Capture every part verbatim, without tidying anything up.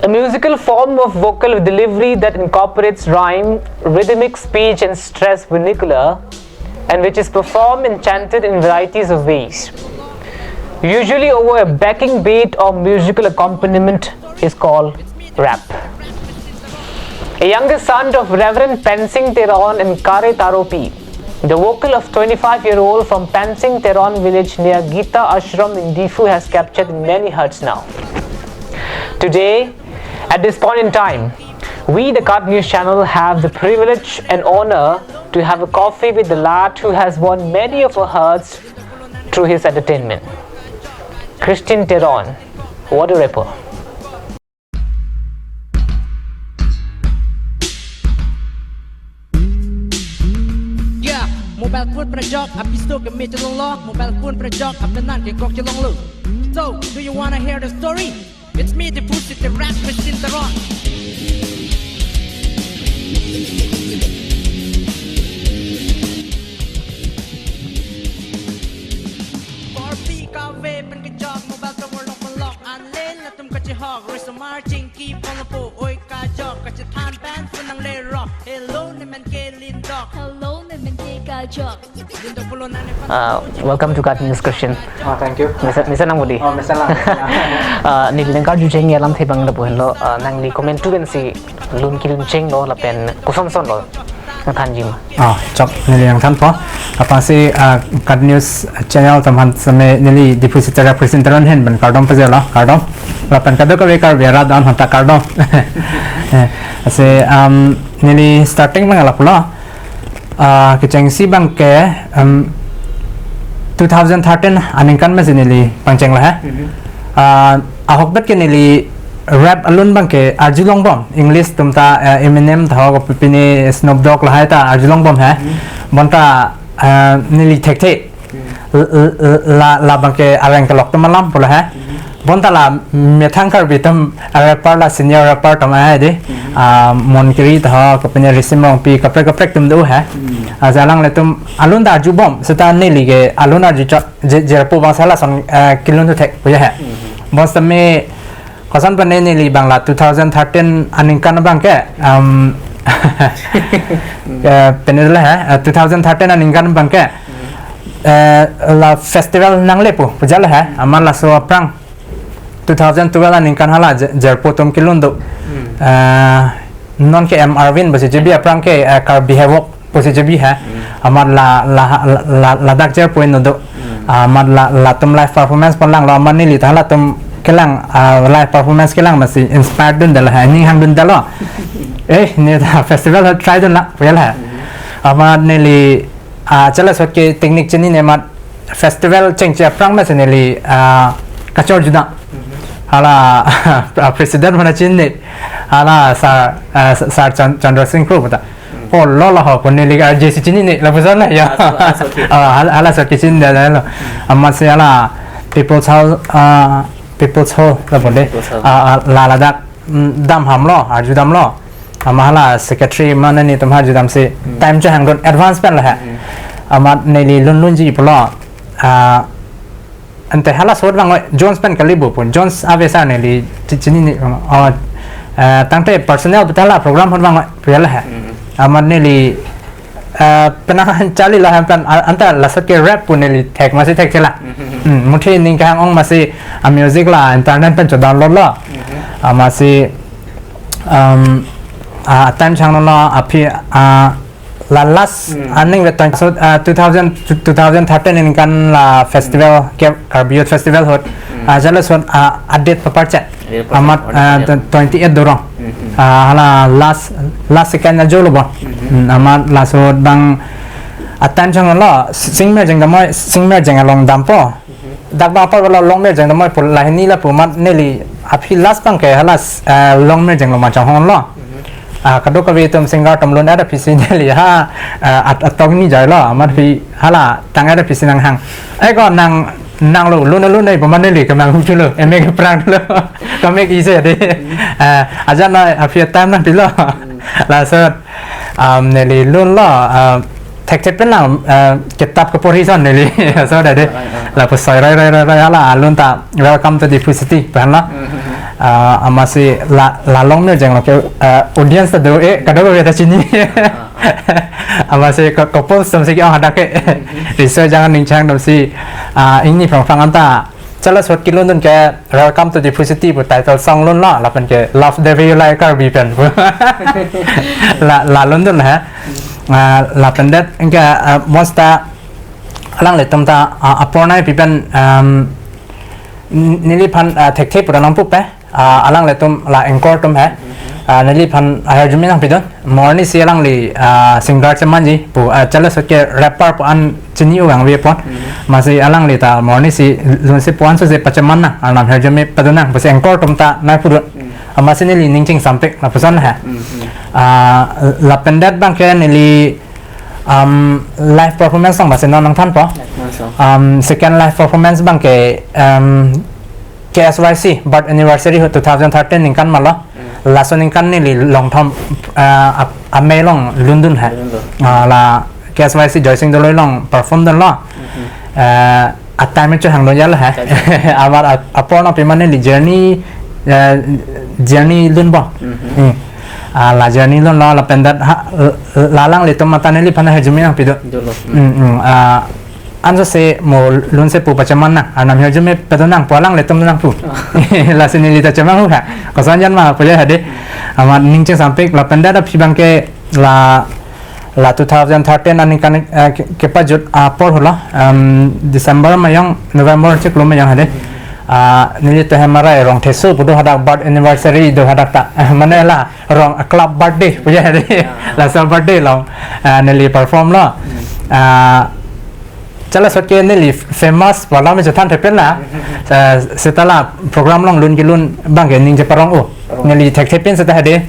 A musical form of vocal delivery that incorporates rhyme, rhythmic speech, and stress vernacular, and which is performed and chanted in varieties of ways, usually over a backing beat or musical accompaniment, is called rap. A younger son of Reverend Pensing Teron and Kare Taropi, the vocal of twenty-five-year-old from Pensing Teron village near Gita Ashram in Diphu, has captured in many hearts now. Today, at this point in time, we, the KAT News Channel, have the privilege and honor to have a coffee with the lad who has won many of our hearts through his entertainment. Christian Teron, what a rapper. Yeah, mobile phone pen ajok, abisto ke me chelong lo, mobile phone pen ajok, apenan ke kok chelong lo. So, do you wanna hear the story? It's me, the pussy, the rat machine, the rock. Korpi kave pen kejok, mobile tower lok melok, anle latum kachehok, resomar chingki pon lapo, oi kajok, kachethan pen phone nangle rock. Hello, ne men ke lindok. Hello, ne men ke kajok. Lindok pulo nane pan. Uh, welcome to KAT News, Christian. Oh, thank you. Mesa mesa nang budi. Oh, mesa lang. Uh, neli nangkarju chengji alamthe abang lapu henlo, uh, nangli komantu pensi lun kelun chenglo lapen kosonson lo nangthanji ma? Oh, chok neli nangthanpo. Apotsi uh, KAT News channel atum aphan seme neli Diphu City Rap Christian Teron ahin pen kardom pajirlo, kardom. Lapen kadokave Karbi arat atum aphanta kardom. Eh, lasi um, neli starting abang lapulo. Uh, kechengsi abang ke um, two thousand thirteen aningkan masi neli pangchenglo he. Uh, ahokpet ke neli rap alun abang ke arjulongbom, English atum ta uh, Eminem tho kopine Snoop Dogg lahai ta arjulongbom he. Bonta uh, neli thekthe. L- l- l- la la abang ke areng kelok atum alam pulo he. Bonta la methang Karbi atum, ah, rapper la senior rapper atum ahai dei. Ah, Monkiri tho, kopine Risim Rongpi, kaprek kaprek atum do he. Ah, jalang le atum alun ta arjubom, seta neli ke alun arjuchot, je- jirpo abang sala son ah, kelun thu thek puya he. Bonsitame koson pen neli abang la two thousand thirteen aningkan abang ke um, eh, penela he, eh, two thousand thirteen aningkan abang ke eh, la festival nanglepo pujalo he, amat laso aphrang two thousand twelve aningkan hala je- jirpo atum kelun do. Eh, non ke M Arvin pusi J B, aphrang ke eh, Karbi Havoc pusi J B he. Amat la la la la ladak jirpo inut do. Amat la latum live performance pon langlo, amat neli ta halatum kelang ah, live performance kelang masi inspired dundetlo he, ning hangdundetlo. Eh, ne ta festival try dunlang puya he. Amat neli ah, chala sot ke technique chinine amat festival chengche aphrang masi neli ah, kachor judang. Hala ah, president mana chinine. Hala sir ah, sir Chan- Chandra Singh Kro puta. Oh, lo lo ho, pu neli ke R J si chinine, lapuson la ya. Ah, so, ah, so, okay. Ah, hala, hala so kichinine lo. Amatsi hala People's Hall, ah, People's Hall lapu dei. People's Hall. Ah, ah, la ladak mm, dam hamlo, arjudamlo. Amat hala secretary mane netum arjudamsi time chehangdun advance penlo he. Amat neli lun lunji pulo. Ah, ante hala sot vangoi Jones pen kalibo pun. Jones ave sa neli chi- chinine. Oh, eh, tangte personnel puta hala program ahut vangoi puya he. Amat neli eh, penang charlilo hem pen ah, anta lasot ke rap pu neli thek masi thekthela. Hmm, muthe ning kehang ong masi ah, music la internet pen cho download lo. Amatsi um, ah, time changno lo aphi ah, la last aning ve twenty so ah, two thousand two thousand thirteen aningkan la festival ke Karbi Youth Festival ahut. Ah, jalo son ah, a date paparchet. Date paparchet, Amat on ah, fire. Twenty-eight dorong. Ah, hala last last second na jolo bon. Hmm, amat laso abang ah, time changlo, Singmerjeng damnoi, Singmerjeng along dampo. Dak bang apar bala Longmerjeng damnoi pu lahini lapu amat neli aphi last abang ke hala eh, Longmerjeng along ma chonghonglo. Ah, kadokave atum singer atum lun-et aphisi neli ha ah, at atong ni jailo, amat aphi hala tang-et aphisi nanghang. Eh ko nang nanglo lun lun nai pu amat neli kemang hu chulo, emek prang lo. Kamek isi dei. Ah, ajan na aphi time nangpilo. Laso um, neli lunlo ah, thekthep pen lang ah, kitab keporhi ason neli. So da dei. Lapu soi rai rai rai rai hala alun ta Welcome to Diphu City pu henlo. Ah, amatsi la, la along ne jeng lo ke, ah, audience ta do, eh, kadokave ta chini. Amatsi ko, couples atum si ke-ong hadak ke. Riso jang ningchang atum si, ah, ingni phrang phrang anta. Chalo short kelun dun ke Welcome to Diphu City pu title song lun lo, lapen ke Love the Way You Lie Karbi pen pu. La, la lun dun ha. Ah, lapen det ke, ah, monsta alanglitum ta, ah, apor nangpi pen, um, n-, neliphan, ah, thekthe pura nangpupe. Ah, alanglitum la anchor atum he. Ah, neliphan ahirjume nangpidun. Mo arnisi alangli, ah, singer chemanji pu, ah, chalo short ke rapper pu an chini-o vangve pon. Amatsi alangli ta mo arnisi lunsi pu an sose pacheman nang, Arnam ahirjume padun nang pusi anchor atum ta nangpudun. Amatsi neli ning chingsampik lapuson he. Ah, lapen det abang ke neli, um, live performance abang si non nangthanpo. Masuk. Um, second live performance abang ke, um, K S Y C birth anniversary ho two thousand thirteen ningkan malo. Laso ningkan neli longthom, ah, ap-, amei along lun dun he. Lun dun. Ah, la K S Y C Joysing Doloi along perform dun lo. Eh, a time chohang dun jalo he. Amat ap-, apor nangpi mane neli journey, eh, journey lun bo. Hmm. Ah, la journey lun lo lapen det ha, la alanglitum mate neliphan ahirjume nangpidun. Dolo. Hmm, hmm. Ah, ansose mo lunsi pu pacheman nang, Arnam ahirjume padun nang pu alanglitum nangpu. Lasi neli ta chemang hu ha. Koson jan ma puja hade. Amat ning chingsampik lapen det aphi abang ke la, la two thousand thirteen aningkan, eh, ke, kepajut apor holo. Um, December mayong, November chiklo mayong hade. Ah, neli ta Hemarai Rongtheso pu do hadak birth anniversary do hadak ta. Mane la rong, ah, club birthday puja hade. Laso birthday along, ah, neli perform lo. Ah, chalo short ke neli famous pu alam chethan thepen la. Ah, seta la program along lun kelun abang ke ning cheparong-o. Neli thekthe pen seta hade.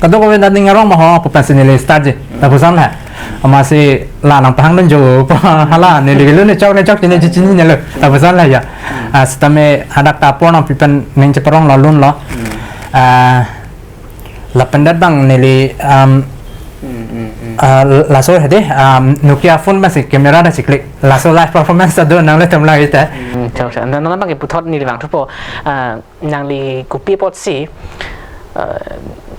Kadokave ta ning arong ma ho pu pensi neli start ji. Lapuson he. Amatsi la nangpahang dun jo pu hala neli kelun ne chok ne chok chini chini ne lo. Lapuson la ya. Ah, setame hadak ta apor nangpi pen ning cheparong lo lun lo. Ah, lapen det abang neli, um, ah, laso hade, um, Nokia phone amatsi camera ta chiklik. Laso live performance ta do nanglitum lang ita. Hmm, chok, chok. Nang, nang abang ke puthot neli vangthupo. Ah, nangli kopi apotsi, ah,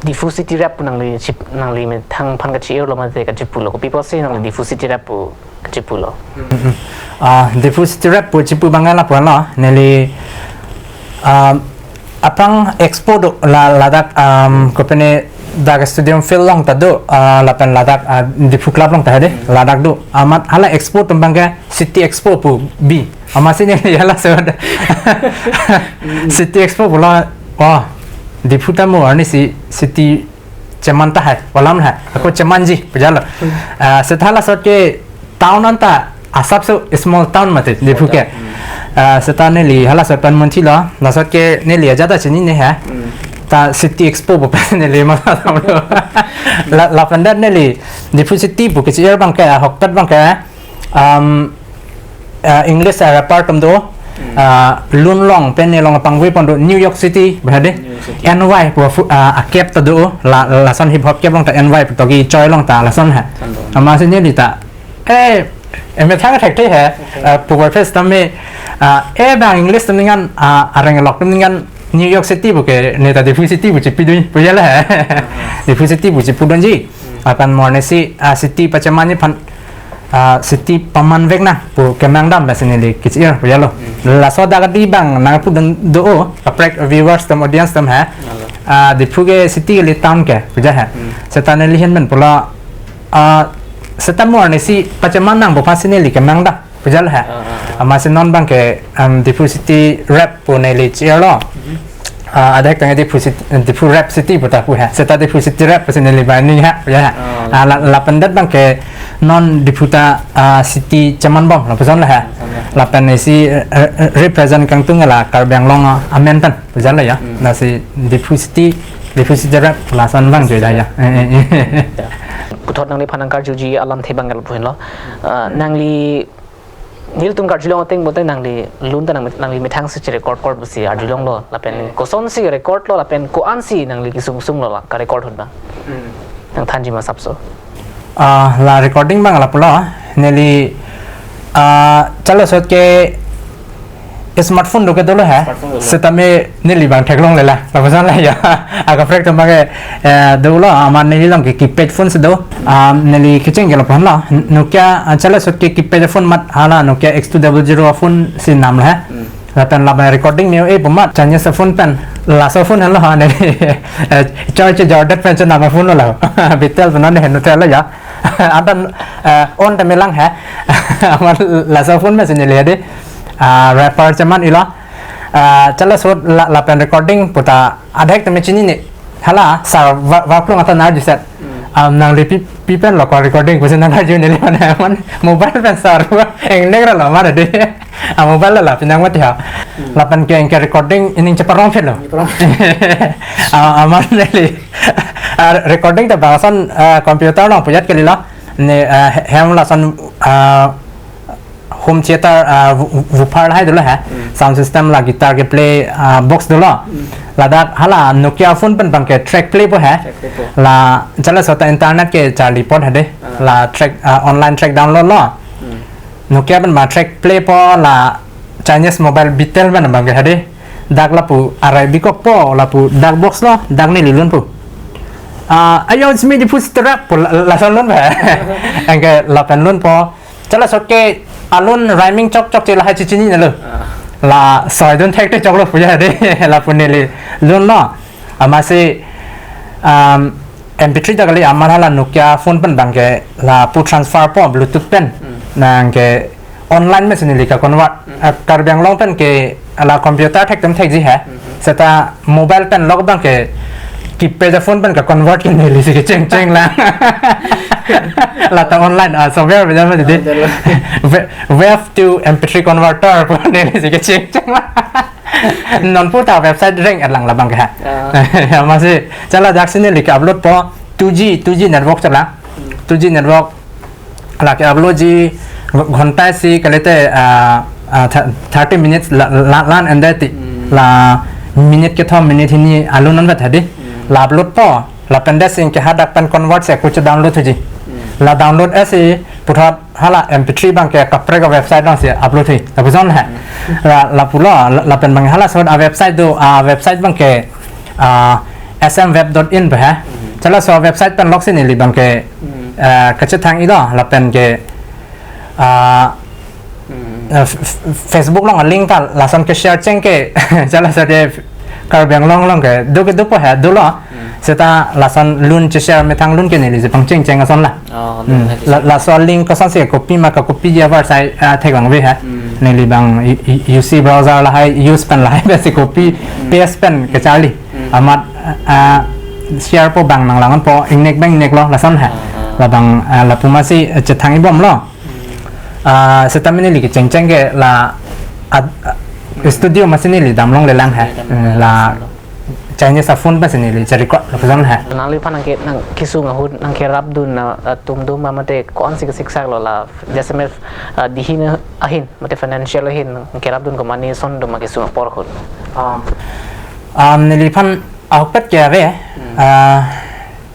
Diphu City Rap pu nangli chip, nangli methang aphan kachi-ir lo mate kachipu lo. Kopi apotsi nangli Diphu City Rap pu kachipu lo. Ah, Diphu City Rap pu chipu abang lapu lo. Neli, ah, aphrang expo do la, ladak, um, kopine dak stadium field along ta do, ah, lapen ladak, ah, Diphu Club along ta hade, ladak do. Amat hala expo atum abang ke City Expo pu bi. Amatsi neli halaso City Expo pu lo, oh, Diphu ta mo arnisi city cheman tahai, pu alam hai. Ako chemanji, puja lo. Ah, seta hala short ke town anta asapso small town mate, Diphu ke. Ah, seta neli hala short pen munthi lo, la short ke neli ajat ta chinine ha. Ta City Expo pu pen neli ma lo. La, lapen det neli Diphu City pu kachi-ir abang ke, ah, ahokpet abang ke, um, ah, English, ah, rapper atum do, ah, lun along pen ne along pangvoi pon do New York City, bahade. New York City. N Y pu fu-, ah, akep ta do, la, lason hip hop kep along ta N Y pu togi choi along ta lason ha. Amatsi neli ta, eh, emethang thekthe ha, ah, pu verse tame, ah, eh, bang English atum ningkan, ah, areng lok atum ningkan New York City pu ke ne ta Diphu City pu chipidun, puja la ha. Diphu City pu chipudunji. Akan mo arnisi, ah, city pachemanji aphan, ah, city paman vek nang pu kemang dam pensi neli kachi-ir puja lo. Laso dak adi abang nangpudun do, kaprek viewers atum audience atum ha. Ah, Diphu ke city kali town ke puja ha. Seta neli ahin pen pulo, ah, seta mo arnisi pacheman nangpo aphansi neli kemang dam. Puja lo ha. Ah, ah, ah. Amatsi non abang ke, um, Diphu City Rap pu neli chi-ir lo. Ah, adek tang Diphu City, Diphu Rap City pu ta pu ha. Seta Diphu City Rap pusi neli bang ning ha, puja ha. Ah, la, lapen det abang ke non Diphu ta, ah, city cheman bom lapuson lo ha. Lapen isi, eh, eh, represent kangtung la Karbi Anglong, ah, amen pen puja lo ya. Lasi Diphu City, Diphu City Rap lason abang joi da ya. Eh, eh, eh. Puthot nangliphan nangkarjuji alamthe abang lapu henlo. Ah, nangli nelitum karjulong ateng bonta nangli lun ta nang, nangli methang si record record pusi arjulong lo, lapen kosonsi record lo, lapen ko-ansi nangli kesung sung lo la ka record ahut abang. Nangthanji ma asapso. Ah, la recording abang lapu lo, neli, ah, chalo short ke Smartphone do ke dolo he. Smartphone dolo. Setame neli bang theklongle la. Lapuson la ya. Akaprek atum abang ke, eh, dolo amat neli along ke keypad phone si do. Ah, neli kecheng ke lapuson la. Nokia, ah, chala sot ke keypad phone amat hala Nokia X two double zero phone si nam la he. Hmm. Lapen labang recording me-o-e pu amat Chinese phone pen. Laso phone henlo ha neli. Eh, charge jordet pen chenam phone lo la. Bitel pen non heno tel ya. Adan, eh, on tame lang he. Amat laso phone pen si neli he dei. Ah, rapper cheman ilo. Ah, chala sot la, lapen recording puta adhek tame chinine. Hala, sir, wa, wa klung ata nangarju set. Hmm. Ah, nangli pi, pi pen lo ko recording pusi nangarju neli mane, mane mobile pen sir, wa, engnek ra lo mane dei. Ah, mobile la, la, pinang mati ha. Hmm. Lapen ke engke recording ining cheparong phelo. Cheparong. Ah, amat neli. Ah, recording ta bangson, ah, computer along pujat kali lo. Ne, ah, he-, hem lason, ah, home theater, ah, wu-, wu-, woofer lahai dolo he. Hmm. Sound system la guitar ke play, ah, box dolo. Hmm. Ladak hala Nokia phone pen abang ke track play po he. Track play po. La chala sot ta internet ke charli apot he dei. Ah. La track, ah, online track download lo. Hmm. Nokia pen abang track play po la Chinese mobile Bitel pen abang ke he dei. Dak lapu arai bikok po lapu dak box lo, dak neli lun po. Ah, ayo simi di pus terap po la, lason lun po he. Engke lapen lun po. Chala sot ke alun rhyming chok chok che lahai chechinine lo. Ah. La soi dun thekte choklo pu ya dei. Lapu neli lun lo. Amatsi, um, M P three ta kali amat hala Nokia phone pen abang ke lapu transfer po Bluetooth pen. Hmm. Nang ke online mesi neli ka convert. Hmm. Ah, Karbi Anglong pen ke la computer thek tum thekji he. Hmm. Seta mobile pen lok abang ke keypad phone pen ka convert ke neli si kecheng cheng la. Lata online, ah, software beda mati dei. Ah, betul. Wa-, wave to M P three converter po neli si kecheng cheng la. Non puta website reng erlang labang ke ha. Ah. Amatsi chala dak si neli ke upload po two G, two G network chala. Hmm. Two G network la ke upload ji gh-, ghonta isi kalite, ah, ah, tha-, thirty minutes la, la, lan ende ti. Hmm. La minute kethom minute hini alun non vet he dei. Hmm. La upload po, lapen desi ke hadak pen convert si kuchu download thuji. Hmm. La download isi puthot hala M P three abang ke kaprek a website along si upload thuji. Lapuson he. Hmm. La, lapulo, la, lapen abang hala sot a website do, a website abang ke, ah, S M web dot in pu he. Hmm. Chala so website pen lok si neli abang ke, Hmm. eh, kachethang ilo, lapen ke, ah, Hmm. eh, f-, f-, Facebook along a link ta lason ke share cheng ke, chala sot ke Karbi Anglong along ke, do ke do po he, dolo. Hmm. Seta lason lun che share methang lun ke neli si pangcheng cheng ason la. Oh, Hmm. lun lagi. La, laso link koson si copy ma ka copy ya var sai, ah, thek abang ave he. Hmm. Neli abang i, i, U C browser lahai, use pen lahai, besi copy, Hmm. paste pen kecharli. Hmm. Amat, ah, share po abang nanglang po, ingnek abang ingnek lo, lason he. Ah, ah. Labang, ah, lapu amatsi, eh, chethang ibom lo. Hmm. Ah, setame neli kecheng cheng ke la ad-, ah, Hmm. studio amatsi neli damlongle lang he. Studio damlongle Hmm, la lang. Chinese a phone amatsi neli che-record lapuson he. Nangliphan nang ke, nang kesung ahut nang kerapdun atum do ma mate ko-an si kesiksak lo la, jasemet, ah, dihin ahin, mate financial ahin, nang kerapdun komatne ason do ma kesung apor ahut. Um, um, neliphan ahokpet ke ave, Hmm. ah,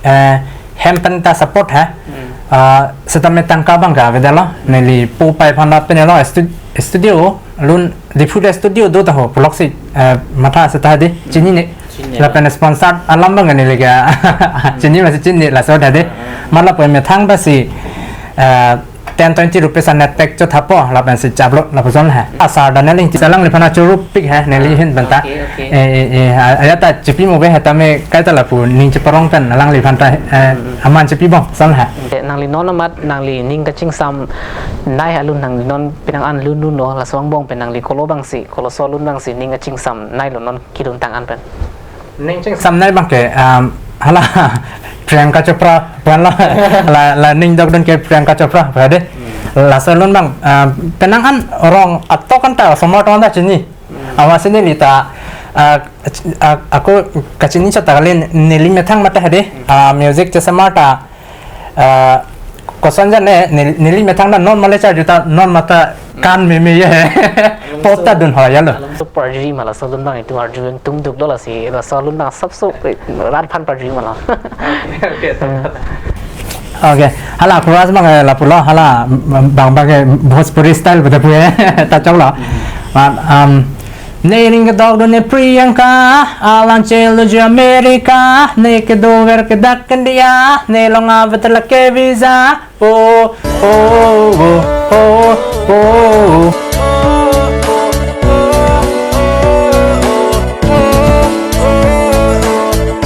eh, hem pen ta support he. Hmm. Ah, setame tangka abang ke avedetlo. Neli po pai aphan ta pen lo stu-, studio alun Diphu ta studio do ta ho, puloksi, eh, matha seta dei, Hmm. chinine. Chinine. Lapen sponsor alam abang neli ke. Hmm. Chini amatsi chini laso ta dei. Hmm. Amat lapu methang ta si, eh, ten twenty rupees a net pack chot thapo, lapen si chaplo, lapuson he. Asar Daniel Ingti alangliphan ta choro pik he, neli Ah, ahin pen ta. Okay, okay. Eh, eh, eh, a-, ajat ta chepi mo ave he tame kaita lapu ning cheparong pen alangliphan ta, eh, Hmm. aman chepi bom, son he. Eh, nangli non amat, nangli ning kachingsamnei alun nangli non penang an lun lun lo, laso angbong pen nangli kolo abang si, koloso alun abang si, ning kachingsamnei lo non kelun tang an pen. Ning chingsamnei abang ke, um, hala, Priyanka Chopra, pen lo, la, la ning dokdun ke Priyanka Chopra, pu dei. Hmm. Laso alun abang, um, penang an rong atok an ta, osomar atum an ta chini. Hmm. Amatsi neli ta, ah, ach-, ah, ako kachini chot ta kali neli methang mate he dei, Hmm. ah, music chesemar ta, ah, koson jane nel-, neli methang ta non male charju ta non mata Hmm. kan meme ye. Along Pop so, ta dun ho ya lo. Along so parjuri ma laso alun abang itum arju ingtung duk do lasi, laso alun abang sabso, eh, rat aphan parjuri ma lo. Okay, okay. Okay. Hala chorus abang, eh, lapulo, hala, mm, abang abang, eh, Bhojpuri style betul pu, eh, ta choklo. Hmm. But, um, ne ning kedok do ne Priyanka, alang chelo je America, ne kedover ke dak India, ne long avet la ke visa. Oh, oh, oh, oh, oh.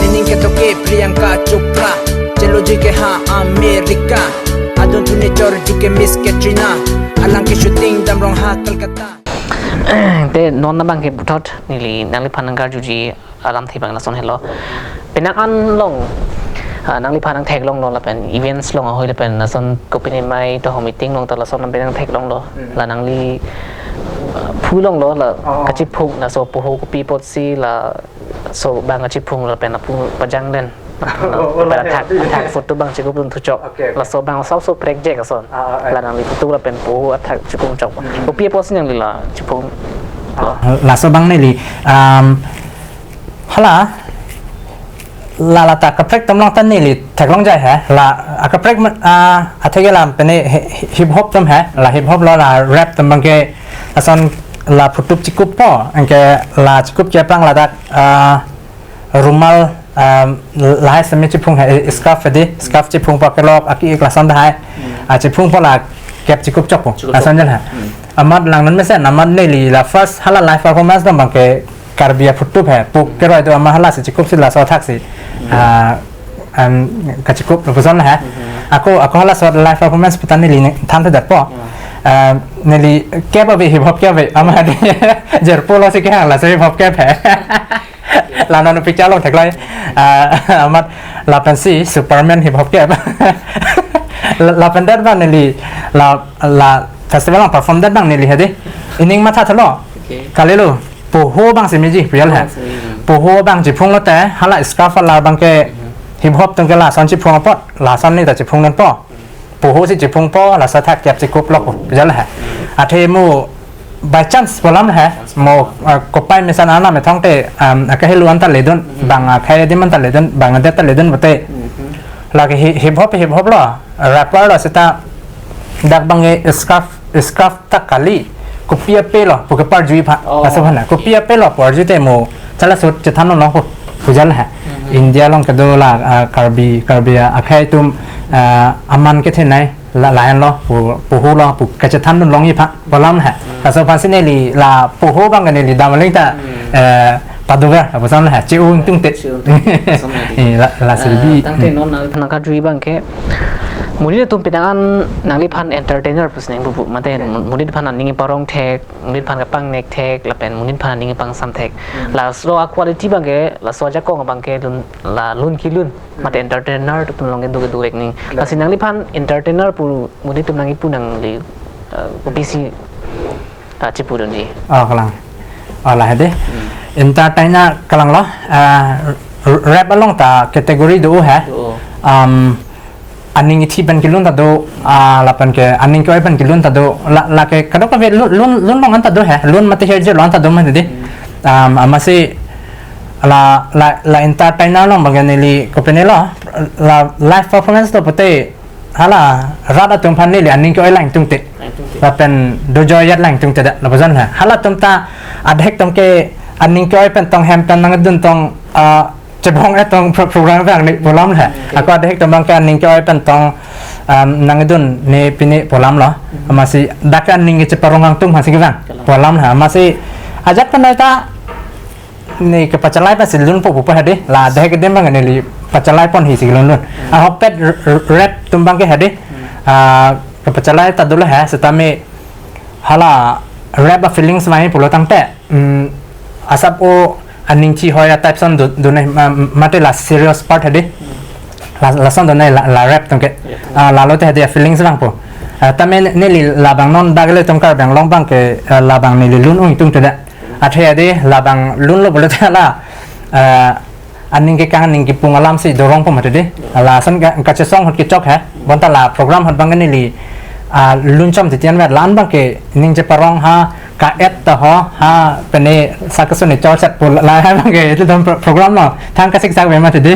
Ne ning kedok ke Priyanka Chopra, chelo je ke ha America, adon tu ne chor ju ke Miss Katrina, alang ke shooting dam rong ha Kolkata. Te non abang ke puthot neli nangliphan nangkarjuji alamthe abang lason helo. Penang an along, ah, nangliphan nangtheklonglo lapen events along ahoi lapen lason kopine mai to ho meeting along ta lason abang nangtheklonglo. Hmm. La nangli, ah, phulonglo la Oh. kachiphung laso poho kopi apotsi laso abang kachiphung lapen lapu pajang den. Oh, oh, Lapen la athak, ya. athak photo abang chikup dun thuchok. Okay, okay. Laso abang sabso prekjek ason. Ah, ah, ah. La nangli photo lapen poho athak chikup chok. Hmm. Kopi apotsi nangli la chiphung. Ah. Laso abang neli, um, hala, la lata kaprek atum along ta neli theklongjai he. La, akaprek ma-, ah, atheke la pene he-, he-, hip hop atum he. La hip hop lo la rap atum abang ke lason la photo chikuppo. Anke la chikup ke aphrang ladak, ah, rumal, um, lahai semi chiphung he, scarf he di, scarf chiphungpo kelok, aki-ik lason dahai. Hmm. Ah, chiphungpo la cap chikup chokpo. Chikup chok. Lason jal he. Hmm. Amat langnon mesen, amat neli la first hala live performance atum abang ke Karbi aphutup he. Puk keroi do amat halasi chikupsi laso athaksi. Hmm. Ah, um, kachikup lapuson he. Hmm. Ako, ako halaso live performance putan neli ne-, than thedetpo. Hmm. Um, neli cap ave, hip hop cap ave. Amat jerpo lo si kehang laso hip hop cap he. La non picture along theklong. Ah, amat lapensi Superman hip hop cap. La, lapen det abang neli la, la festival along perform det abang neli he di. Ining mathathalo. Okay. Kalilo. Poho abang si meji, pu jal he. Oh, si meji. Poho abang chiphunglote, hala scarf la abang ke Mhm. hip hop atum ke lason chiphung apot, lason ne ta chiphung nangpo. Poho si chiphungpo, laso athak cap chikuplokpo, pu jal he. Athe mo by chance pu alam he, Chance mo, pu alam. ah, kopai mesen arnam methang te, um, akahelo anta ledun, Mhm. bang akhai adim anta ledun, bang adet ta ledun pulote. Mhm. Lake hi-, hip hop, hip hop lo, rapper lo seta dak abang ke scarf, scarf ta kali, kopi ape lo, pu keparjui aphan, Oh, laso aphan na, okay. kopi ape lo, parjui te mo, chala sut chethan nangpo, pu jal he. Mhm. India along kedo la, ah, Karbi, Karbi, ah, akhai atum, ah, aman kethenei, la, lahenlo, pu, poho lo, pu kachethan dun longji aphan, pu alam he. Hmm. Laso aphansi neli la poho abang ke neli dam aling ta, Hmm. eh, padover, lapuson he, che-o ingtungte. Che-o ingtungte, lason he. Eh, la, la Ah, silbi. tangte Hmm. non nangliphan nangkarjuji abang ke, monit atum penang an nangliphan entertainer pusi nangpu pu, mate Hmm. monit aphan aning parong thek, monit aphan kapangnek thek, lapen monit aphan aning pangsam thek. Hmm. Laso a-quality abang ke, laso ajakong abang ke lun, la lun kelun. Mate entertainer atum along kedo kedo vek ni. Betul. Lasi nangliphan entertainer pu monit atum nangkipu nangli, eh, kopisi, eh, chipudunji. Oh, kalang. Oh, la he di. Hmm. Entertainer kalanglo, eh, r-, rap along ta category do he. Do. Um, aning ithi pen kelun ta do, ah, lapen ke aning ke-oi pen kelun ta do, la, lake kadokave lun, lun, lun along an ta do he, lun mate herje along an ta do mati di. Hmm. Um, amatsi la, la, la entertainer along abang ke neli kopine lo, la live performance lo pulote hala rat atum aphan neli aning ke-oi lang tungte. Lang tungte. Lapen dojoi ajat lang tungte da, lapuson he. Halatum ta adhek atum ke aning ke-oi pen tong hem pen nangdun tong, ah, chebong etong pro-, program vang ni pu alam he. Hmm, okay. Ako adhek atum abang ke aning ke-oi pen tong, um, nangdun ne pine pu alam lo. Hmm. Amatsi dak aning kecheparong angtung hasi kevang. Kalang. Pu alam he. Amatsi ajat pen ta ne kepachalai pensi lunpo pu he di. La adhek adim abang neli pachalai pon hisi kelun lun. Hmm. Ahokpet r-, r-, rap atum abang ke he di. Hmm. Ah, kepachalai ta dolo he, setame hala rap a-feelings vangji pulo tangte, mm, asap o aning chihoi a-type ason do, do ne, ma-, mate la serious part he di. Hmm. La, lason do ne la, la rap atum ke. Yep. Ah, lalote he di a-feelings vangpo. Ah, tame ne, neli labang non dak le atum Karbi Anglong abang ke, ah, labang neli lun ung tungte da. Athe he di labang lunlo pulote la, ah, aning kekang aning kepung alamsi dorongpo mati di. Lason ka, kachesong ahut kechok he. Bonta la program ahut abang ke neli, ah, lun chom titian vet la-an abang ke ning cheparong ha, ka-et ta ho, ha, pene sak kesun ne chorset pu la, la abang ke itu dam pro-, program lo. Thang kasik sak ve mati di.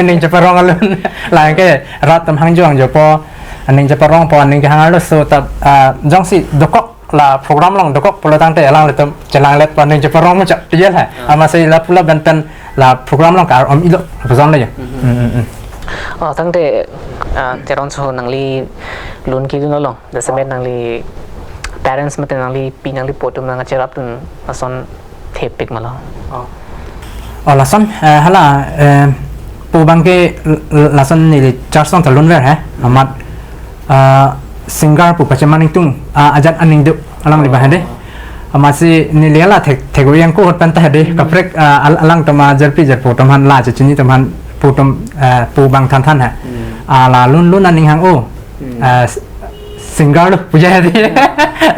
Ning cheparong alun. La ke rat atum hangjo hangjopo, aning cheparongpo, aning kehang arloso ta, ah, jongsi dokok la program along dokok pulo tangte alanglitum chelanglet pu aning cheparong muchot tijel ha. Ah. Amatsi la pulo pen pen la program along kar-om ilo, lapuson le ya. Mhm. Hmm, hmm, hmm. Oh, tangte, ah, Teron so nangli lun kedun along, jasemet nangli parents mate nanglipi nanglipo atum nangcherapdun ason thepik ma lo. Oh. Oh, lason, eh, hala, eh, po abangke l-, l-, lason neli church along ta lunver he, amat, eh, singer pu pacheman ingtung, ah, ajat aning do alangli abang he de. Oh. Amatsi neli hala thek, thek-o yang ko ahut pen ta he de, hmm, kaprek, ah, al-, alangtum ajirpi ajirpo atum aphan la chechini atum aphan po atum, eh, po abang thanthan he. Hmm. Ah, la lun lun aning hang-o. Hmm. Ah, s-, singer lo puja he de.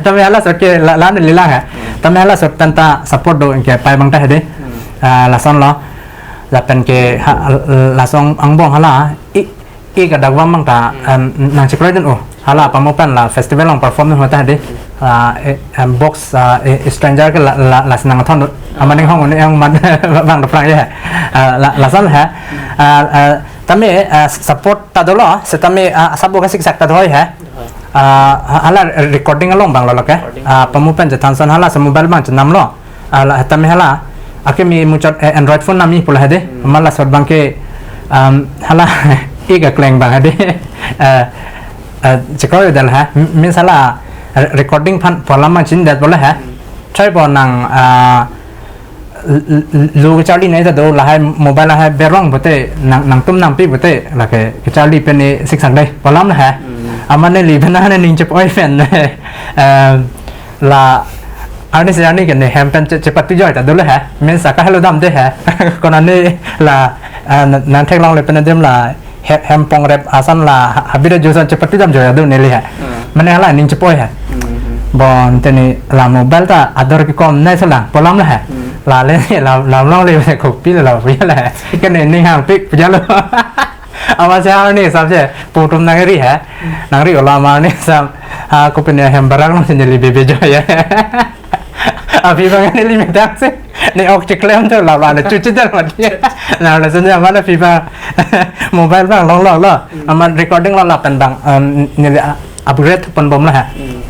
Tame hala sot ke la, la neli lang he. Hmm. Tame hala sot pen ta support do ke pai abang ta he de. Hmm. Ah, lason lo. Lapen ke ha, lason angbong hala. I, ik adakvam abang ta, hmm, em, nangchekroidun o. Hala pamo pen la festival along perform dun ahut ta he de. Ah, eh, em, box, ah, eh, stranger ke la, la, lasi nangthon do. Amat ning hong un-e yang mat abang doplang ya. Ah, la, lason he. Ah, ah, tame, ah, support ta dolo, setame, ah, sabo kasiksak ta do he. Ah, ha-, hala recording along abang lo lo ke. Recording. Ah, pamo pen chethan ason hala si mobile abang chenam lo. Ah, la, tame hala. Akimi muchot, eh, Android phone nami pu la he de. Hmm. Amat laso abangke, um, hala ik akleng abang he de. Eh, eh, chekroi dal ha. M-, means hala re-, recording aphan pu alam abang chindet pu la he. Hmm. Try po nang, ah, l-, l-, l-, lo kecharli nai ta do lahai mobile lahai berong pute nang, nangtum nangpi pute lake kecharli pen ne siksak dei pu alam la he. Hmm. Amat neli pen nangning chep-oi pen. Eh, la arni si arni ke ne hem pen che-, chepatu joi ta do la he. Means aka helo dam de he. Konane la, eh, nang theklongle pen adim la he-, hem pongrep ason la ha-, habire joson chepatu dam joi adu neli he. Hmm. Mane hala ning chep-oi he. Hmm, hmm. Bonta ne la mobile ta ador kekom nai selang pu alam la he. Hmm. La le la, la longle le kopi la puja la he. Kene ning hangpik puja lo. Amatsi arni sam che po atum nangri he. Hmm. Nangri ola amat arni sam. Ha, kopi ne hem barak along si neli bebe joi he. Aphi abang neli medang si. Ne ok cheklem tu la la ne chuchi dal mati. Na lason ne amat aphi abang mobile abang long long lo. Hmm. Amat recording lo lapen abang, em, neli, ah, upgrade pon bom la he. Hmm.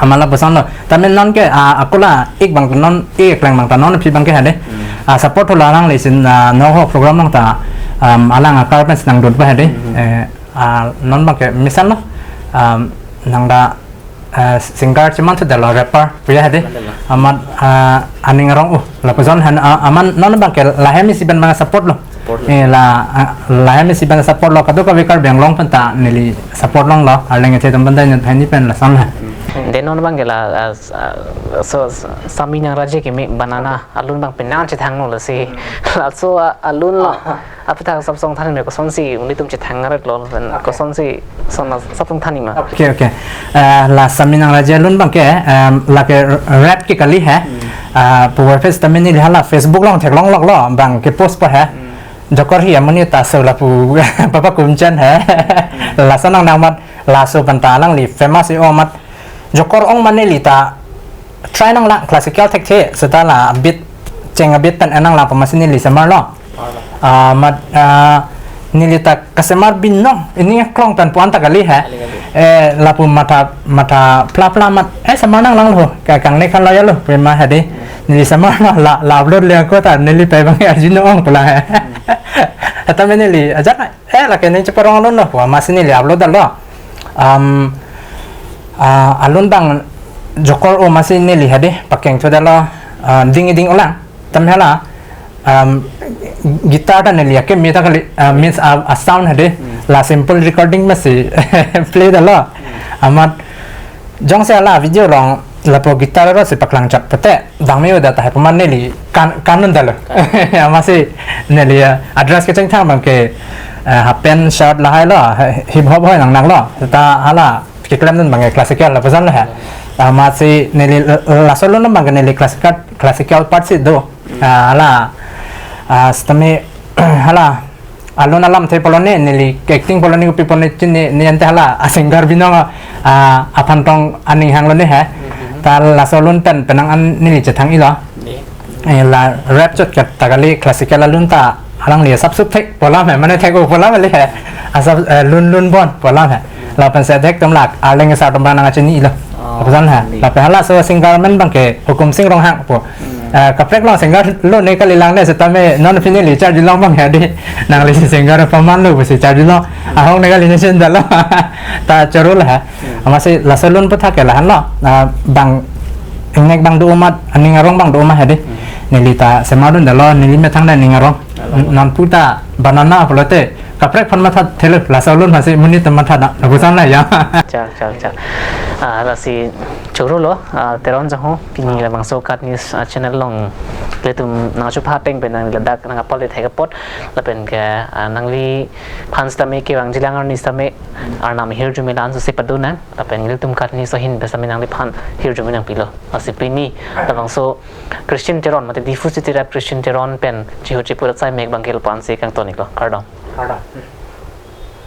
Amat lapuson lo. Tame non ke, ah, ako la ik abang non ik akleng abang ta non aphi abangke he de. Hmm. Ah, support hula alanglisi, ah, no ho program along ta, em, alang akar pen si nangdut ba he de. Hmm. Eh, ah, non abangke misal lo. Em, nang ta eh, singer cheman thu dalo rapper puja he de. Mandala. Amat, eh, aning arong u lapuson han, ah, amat non abangke lahai isi pen abang support lo. Support lo. Eh, la, ah, lahai isi pen support lo kadokave Karbi Anglong pen ta neli support longlo arleng ethe atum pen ta inut hini pen lason la. Hmm. De non abangke la, ah, s-, ah, so, s-, Sami Nangraje keme banana alun abang penang chethang lo lasi. Hmm. Laso, ah, alun lo. Ah. Aphuthak sap song than me kosonsi, nelitum chethang ret lo, pen, okay, kosonsi, son la sap song than ma. Okay, okay. Eh, la Sami Nangraje alun abangke, em, lake rap ke kali he. Hmm. Ah, pu verse tame neli hala Facebook along theklong lok lo, abangke post po he. Hmm. Jokor hi amonit ta so lapu papa kumchan he. Hmm. Lason nang nang amat laso pen ta alangli famous o amat. Jokor ong mane neli ta try nanglang classical thekthe seta la beat cheng a beat pen nanglang pu amatsi neli semar lo. Semar lo. Ah, amat, ah, neli ta kasemar binong, ining aklong pen pu an ta kali he. Kali, kali. Eh, lapu matha, matha phla phla amat, eh, semar nanglang lo, ka kangne khan lo ya lo, pu ma he de. Hmm. Neli semar lo, la, la upload le ako ta, neli pai abang arjuno ong pu la he. Hmm. Heta me neli ajak, eh, lake ning cheparong alun lo, pu amatsi neli upload lo. Am, ah, alun abang jokor o amatsi neli he de, pakeng thu dalo, ah, ding ding olang. Tame hala, am, guitar ta neli akeme ta kali, ah, means a, a sound he de, hmm, la simple recording amatsi play dalo. Hmm. Amat jongsi hala video along lapu guitar ro si paklang chot pute, dang me uda ta he pu amat neli kan, kan un dalo. Kan. Amatsi neli, ah, dress kechengthang abangke, ah, half pant shirt lahai lo, hip hop hoi nang nang lo. Ta hala keklem dun abangke classical lapuson lo he. Amatsi neli, eh, laso alun abangke neli classical, classical part si do. Hmm. Ah, hala, ah, setame, hala, alun alamthe pulo ne, neli acting pulo ne, kopi pulo ne, chini, ne ante hala, a singer binong, ah, aphan tong aning hang lo ne he. Mhm. Ta laso alun pen, penang an neli chethang ilo. Ye. Eh, la rap chot kat ta kali classical alun ta alangli asap sup thek pu alam he, mane thek-o pu alam le he. Asap, eh, lun lun bon pu alam he. Lapen si thek atum la arleng asar atum abang nangchini ilo. Oh. Ojan ha. Neli. Lapen halaso singer amen abang ke Hukum Sing Ronghang pu. Hmm. Eh, kaprek along singer lo ne kalilang ne setame non pini neli charjulong abang hedi. Nanglisi singer paman lo pusi charjulong. Hmm. Ahong ne kali ne sendalo. Ta choro lo ha. Hmm. Amatsi laso alun aputhak ke lahenlo. Ah, bang ingnek abang do amat, aning arong abang do amat hedi. Hmm. Neli ta semar dundalo, neli methang ta aning arong. Alo. Non puta banana pulote kaprek aphan mathathelo, laso alun amatsi monit ta matha da. Lapuson la ya. Chal, chal, chal. Ah, lasi choro lo, ah, Teron Jangho, pini labangso KAT News, ah, channel along ilitum nangchupha ateng pen nangli ladak nangkapale thek apot, lapen ke, ah, nangliphan setame kevangjilang arni setame arnam ahirjume la-an sose pado nang, lapen ilitum KAT News ahin pen setame nangliphan hirjume nangpilo. Lasi pini labangso Christian Teron, mate Diphu City Rap Christian Teron pen chiho chipu asai mek abang ke lapu-ansi kangton-iklo. Kardom. Kardom.